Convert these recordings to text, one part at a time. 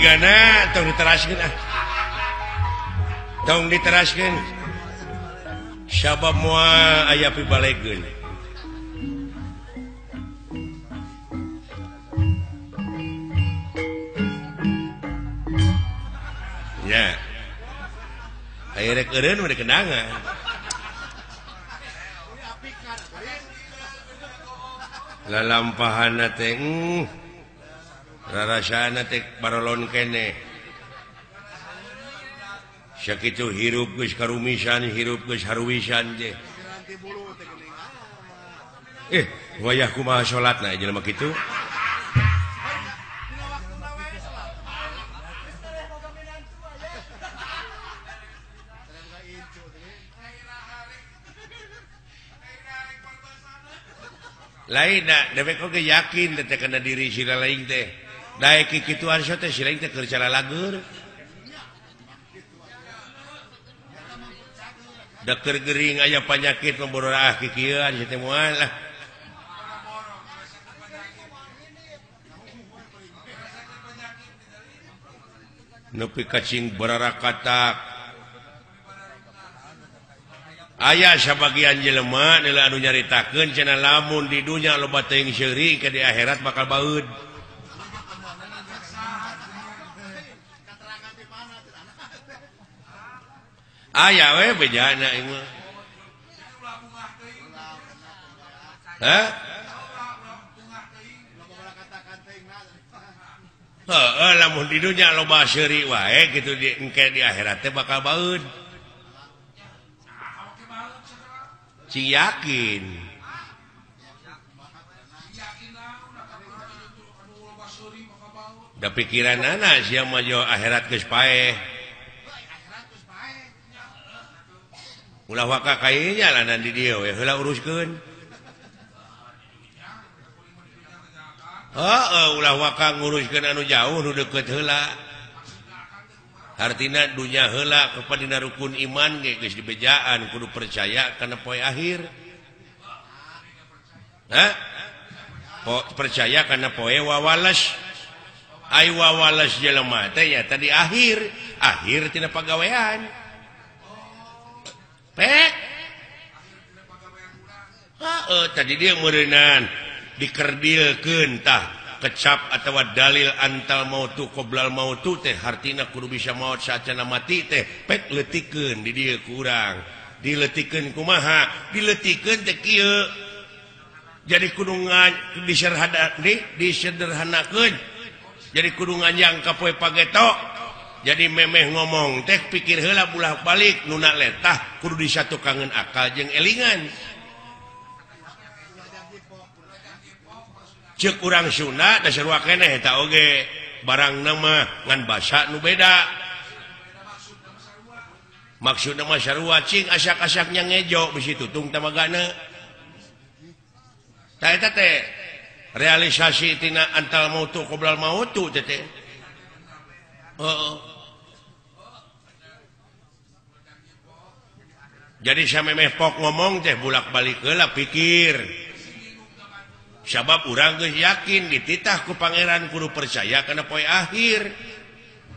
Jigana tong diteraskeun ah. Tong diteraskeun. Sabab moal aya pibalegeun. Ya. Aya rek eureun mah kenangan. Lalampahana teh rarasana teh barolon keneh. Sakitu hirup geus karumisan, hirup geus haruwisan teh. Wayah kumaha salatna jelema kitu? Lain da dewek oge yakin teh kana diri sila lain teh. Daek kikituan teh si lain teh keur calalagur. Da keur gering aya panyakit membororaah kikieuan si teh moal lah. Nepi kacing bararakatak. Aya sabagian jelema anu nyaritakeun cenah lamun di dunya loba teuing seuri ke di akhirat bakal baeud. Aya we bejana ieu mah. Hah? Heuh, lamun di dunya loba seuri wae kitu di engke di akhirat teh bakal baeud. Cing yakin. Da pikiranana sia mah jo akhirat geus paeh. Ulah waka kae jalanan di dieu we heula uruskeun. Heeh, ulah waka nguruskeun anu jauh nu deukeut heula. Hartina dunya heula kepada rukun iman ge geus dibejaan kudu percaya kana poe akhir. Hah? Percaya kana poe wawales. Ai wawales jelema teh nya tadi akhir, akhir tina pagawean. Pek. Heeh, tadi dia meureunan dikerdilkeun tah. Kecap atau dalil antal mautu qoblal mautu teh hartina kudu bisa maut saacana mati teh pek leutikeun di dieu ku urang dileutikeun kumaha dileutikeun teh kieu jadi kudu disederhanakeun jadi kudu nganjang ka poe pageto jadi memeh ngomong teh pikir heula bulah balik nuna letah kudu disatukangeun akal jeung elingan. Cek urang Sunda dasar keneh eta oge barang nama ngan basa nu beda maksudna mah sarua cing asak-asaknya ngejo bisi tutung tamagana tah eta teh realisasi tina antal mautu qoblal mautu teh teh heeh. Jadi samemeh pok ngomong teh bulak-balik heula pikir. Sabab urang geus yakin dititah ku pangeran kudu percaya kana poe akhir.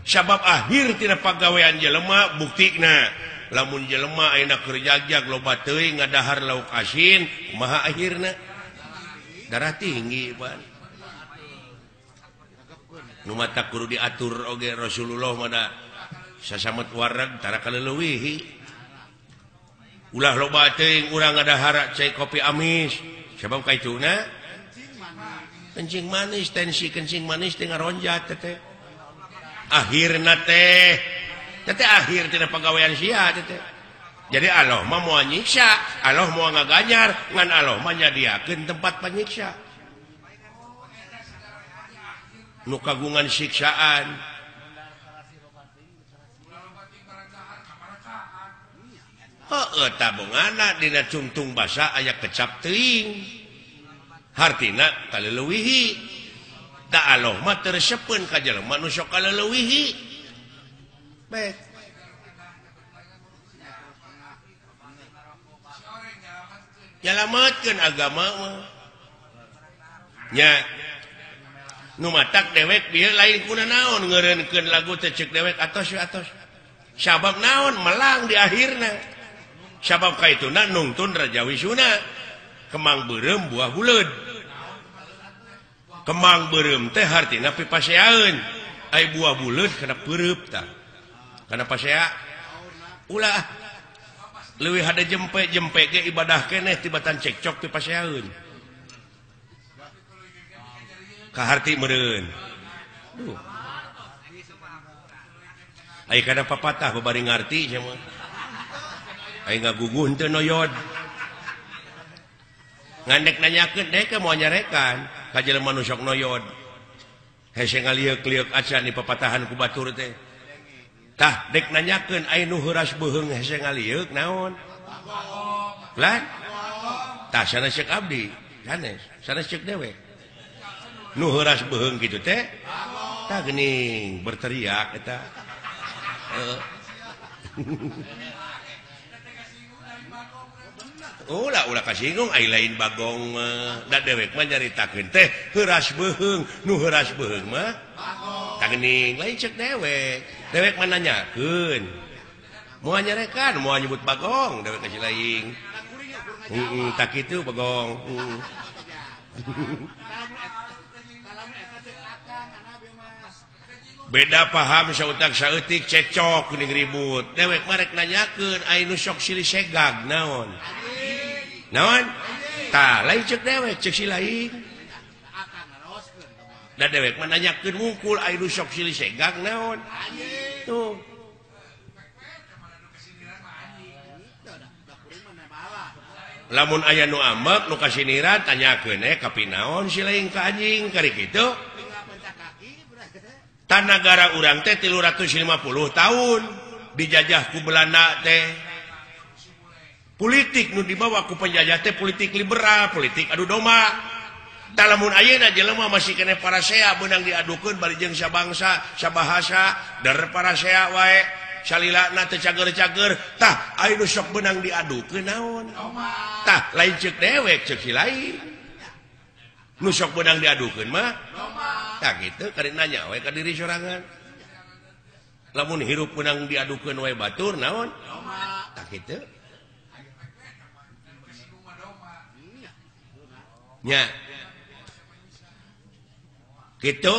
Sabab akhir tina pagawean jelema buktina lamun jelema ayeuna keur jagjag loba teuing ngadahar lauk asin kumaha akhirna? Darah tinggi pan. Nu mata kudu diatur oge Rasulullah mah da sasamet wareg tara kaleuwihi. Ulah loba teuing urang ngadahar cai kopi amis sabab kaituna kencing manis, tensi kencing manis teh ngaronjat teh. Akhirna teh teh akhir tina pagawean sia teh. Jadi Allah mah moal nyiksa, Allah moal ngaganjar, ngan Allah mah nyadiakeun tempat panyiksa. Nu kagungan siksaan. Heueuh tabungana dina cungtung basa aya kecap teuing. Hartina kaleuwihi da Allah mah teu resepeun ka jelema nu sok kaleuwihi. Baik. Nyalametkeun agama mah. Nya. Nu matak dewek bieu lain kuna naon ngeureunkeun lagu teh ceuk dewek atos we atos. Sabab naon melang di akhirna. Sabab kaituna nungtun Raja Wisuna. Kemang beureum buah buleud. Kemang beureum teh hartina pipaseaeun. Ai buah buleud kana peureub tah. Kana pasea ulah leuwih hade jempe-jempe ge ibadah keneh tibatan cekcok pipaseaeun. Kaharti meureun. Duh. Ai kana papatah babari ngarti sia mah. Ai ngaguguh henteu noyod. Ngandek nanyakeun dek moal nyarekan ka jelema nu sok noyod. Hese ngalieuk-lieuk acan di papatahan ku batur teh. Tah dek nanyakeun ai nu heuras beuheung hese ngalieuk naon? Lan? Tah sanes ceuk abdi, sanes, sanes ceuk dewek. Nu heuras beuheung kitu teh tah geuning berteriak eta. Ulah ulah kasinggung ai lain bagong mah. Da dewek mah nyaritakeun teh heuras beuheung, nu heuras beuheung mah tah geuning lain ceuk dewek. Dewek mah nanyakeun. Moal nyarekan, moal nyebut bagong, dewek kasih lain. Heeh, tah kitu bagong. Beda paham sautak saeutik cekcok kuning ribut. Dewek mah rek nanyakeun ai nu sok silih segag naon? Naon? Tah lain ceuk dewek ceuk si lain. Da dewek mah nanyakeun wungkul ai nu sok silih segag naon? Tuh. Lamun aya nu ambek nu kasiniran tanyakeun kapinaon si lain ka anjing kari kitu. Tanagara urang teh 350 tahun dijajah ku Belanda teh. Politik nu dibawa ku penjajah teh politik liberal, politik adu domba. Tah lamun ayeuna jelema masih keneh parasea beunang diadukeun bari jeung sabangsa, sabahasa, der parasea wae. Salilana teu cager-cager. Tah aya nu sok beunang diadukeun naon? Tah lain ceuk dewek ceuk si lain. Nu sok beunang diadukeun mah tah kitu kari nanya we ka diri sorangan. Lamun hirup beunang diadukeun wae batur naon? Tah kitu. Nya. Kitu.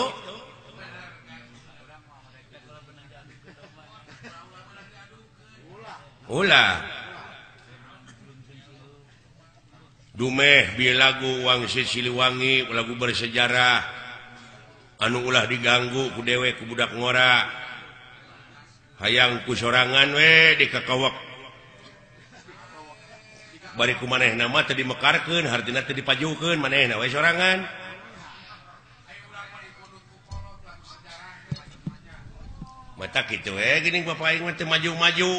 Ulah. Dumeh bi lagu Wangsit Siliwangi, lagu bersejarah. Anu ulah diganggu ku dewek ku budak ngora. Hayang ku sorangan we dikakawak. Bari ku manehna mah teu dimekarkeun, hartina teu dipajukeun manehna we sorangan. Mata kitu we geuning bapak aing mah teu maju-maju.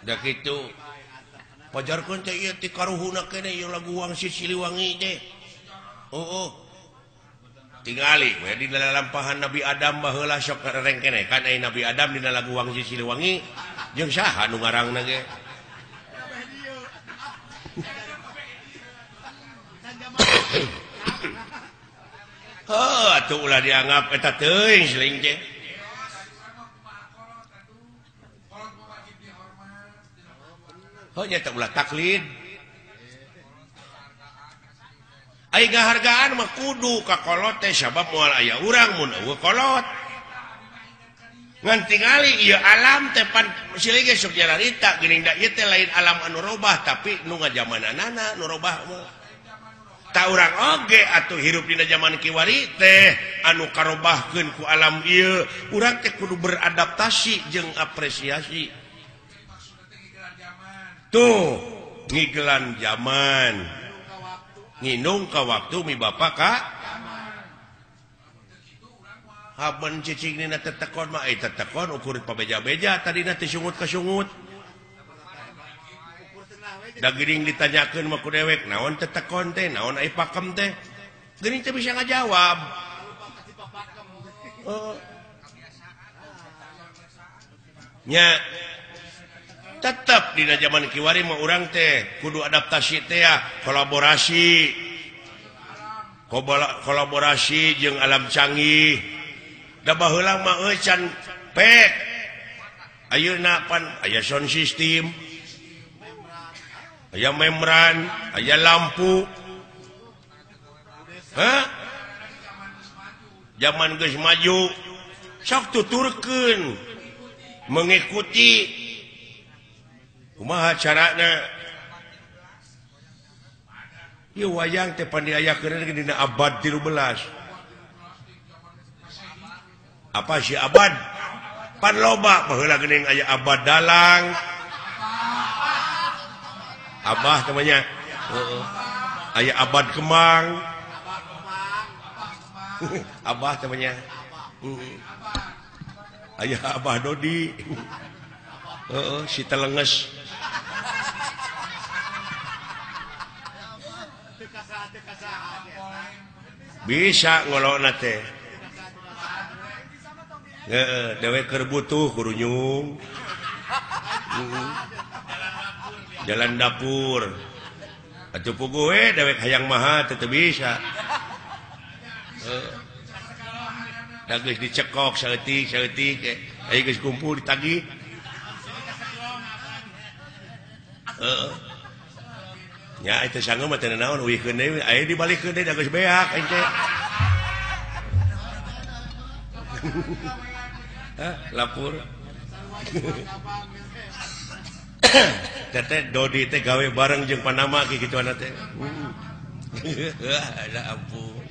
Da kitu. Pajarkeun teh ieu ti karuhuna keneh ieu lagu Wangsit Siliwangi teh. Oh, oh. Tingali we dina lalampahan Nabi Adam baheula sok rengkene kan ai Nabi Adam dina lagu Wangsit Siliwangi jeung saha nu ngarangna ge. Heuh atuh ulah dianggap eta teuing siling teh. Heuh nya teh ulah taklid. Ai ngahargaan mah kudu ka kolot teh sabab moal aya urang mun eueuh kolot. Ngan tingali ieu alam teh pan silih ge sok nyararita geuning da ieu teh lain alam anu robah tapi nu ngajamananana nu robah mah. Ta urang oge atuh hirup dina jaman kiwari teh anu karobahkeun ku alam ieu, urang teh kudu beradaptasi jeung apresiasi. Tuh, ngigelan jaman. Nginung ka waktu mi bapa ka haben cicing dina tetekon mah ai tetekon ukur pabeja-beja tadina teh sungut ka sungut. Da geuning ditanyakeun mah ku dewek naon tetekon teh naon ai pakem teh geuning teh bisa ngajawab. Oh. Nya tetep dina zaman kiwari mah urang teh kudu adaptasi teh ya, kolaborasi. Kolaborasi jeung alam canggih. Da baheula mah euy can pek. Ayeuna pan aya sound system. Aya membran, aya lampu. Hah? Zaman geus maju. Sok tuturkeun mengikuti kumaha carana. Ieu wayang teh pan diayakeun dina abad 13. Apa si abad? Pan loba baheula geuning aya abad dalang. Abah namanya. Heeh. Aya abad kemang. Abah namanya. Aya Abah Dodi. Heeh, si telenges. Bisa ngolokna teh. Heeh, dewek keur butuh kurunyung. Jalan dapur. Atuh puguh we dewek hayang maha teu bisa. Heeh. Da geus dicekok saeutik-saeutik aya geus kumpul ditagih. Heeh. Nya eta sanggeum mah teu naon uihkeun deui aya dibalikeun deui da geus beak aing teh. Hah, lapor. Teteh Dodi teh gawe bareng jeung Panama kitu-kituan teh. Ada ampun.